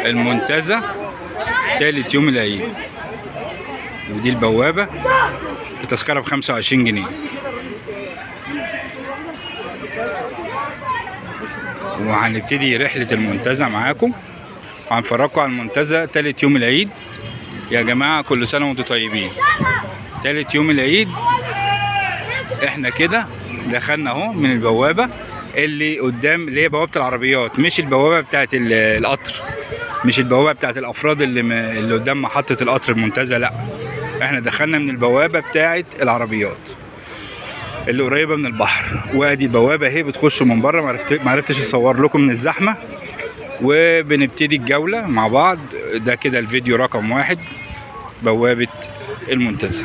المنتزه تالت يوم العيد. ودي البوابة، التذكرة ب25 جنيه. وهنبتدي رحلة المنتزه معاكم، وهنفرجكم على المنتزه تالت يوم العيد. يا جماعة كل سنة وانتم طيبين. تالت يوم العيد احنا كده دخلنا اهو من البوابة اللي قدام، اللي هي بوابة العربيات، مش البوابة بتاعت القطر، مش البوابة بتاعت الأفراد اللي قدام محطة القطر المنتزه، لا احنا دخلنا من البوابة بتاعت العربيات اللي قريبة من البحر. وادي البوابة اهي، بتخشوا من بره. ما عرفتش اصور لكم من الزحمة. وبنبتدي الجولة مع بعض. ده كده الفيديو رقم 1، بوابة المنتزه.